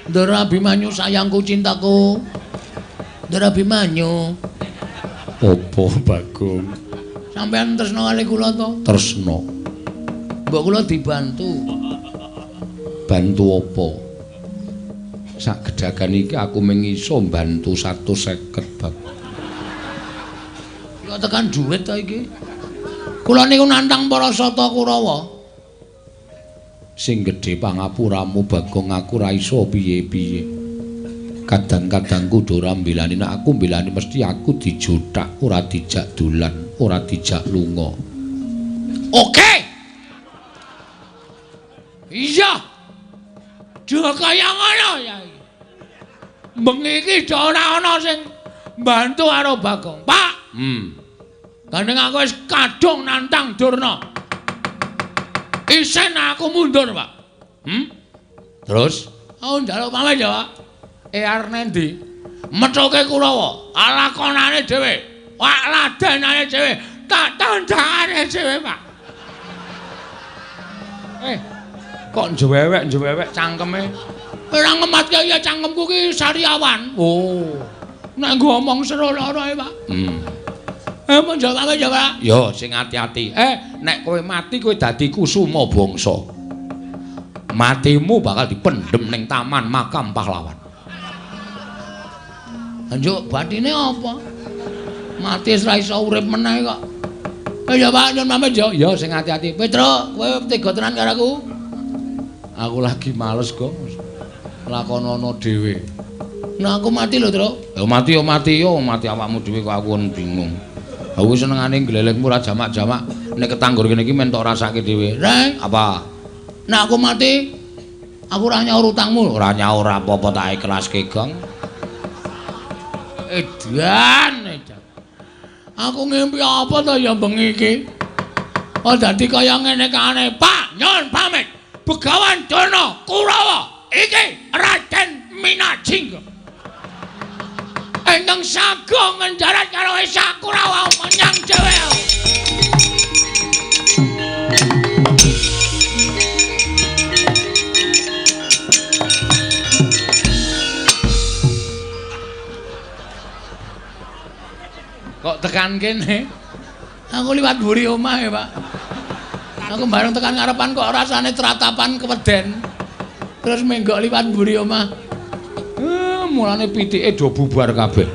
Ndara Abimanyu sayangku cintaku. Ndara Abimanyu. Apa Bagong? Sampeyan tresna kali kula to? Tresna. Mbok kula dibantu. Bantu apa? Sak gedagan iki aku mung iso mbantu 150, Bagong. Kok tekan dhuwit to iki? Kula niku nantang para Sata Kurawa. Sing gedhe pangapuramu Bagong, aku ora iso piye-piye. Kadang-kadang kudu ora mbelani, nek aku mbelani mesti aku dijothak, ora dijak dolan, ora dijak lunga. Oke. Iya. Duh kaya ngono ya iki. Bengi iki do ora ana sing mbantu karo Bagong. Pak. Gandeng aku wis kadung nantang Durna. Isen aku mundur, Pak. Terus? Aku njaluk pamit ya, Pak. Arep nendi? Methuke Kurawa, lakonane dhewe, wak ladenane dhewe, tak tandangane dhewe, Pak. Kok njewewek-njewewek cangkeme? Ora ngematke ya cangkemku ki sariawan. Oh. Nek nggo omong seru lara e, Pak. Mun jawab ya, Pak. Yo sing ati-ati. Nek kowe mati kowe dadi kusuma bangsa. Matimu bakal dipendhem ning taman makam pahlawan. Njuk batine apa? Mati wis ra iso urip meneh kok. Ya Pak, nyun pamit yo. Ya sing ati-ati. Petro, kowe tega tenan karo aku? Aku lagi males, Gong. Lakonono dhewe. Nah aku mati lho, Tru. Ya mati yo mati yo, mati awakmu dhewe kok aku bingung. Aku senengane glelengmu ora jamak-jamak. Nek ketanggur kene iki men tok rasake dhewe. Reng, apa? Nek aku mati, aku ora nyaur utangmu. Ora nyaur apa-apa tak ikhlaske, Gong. Edan, edan. Aku ngimpi apa to ya bengi iki? Oh dadi kaya ngene kae. Pak, nyun pamit. Begawan Durna Kurawa iki Raden Minajingga. Ingkang sagung ngendarat karo Esa Kurawa menyang dhewe. Kok tekan kene? Aku liwat mburi omah ya, Pak. Aku bareng tekan ngarepan kok rasane tratapan keweden. Terus menggok liwat mburi omah. Mulane pitike do bubar kabeh.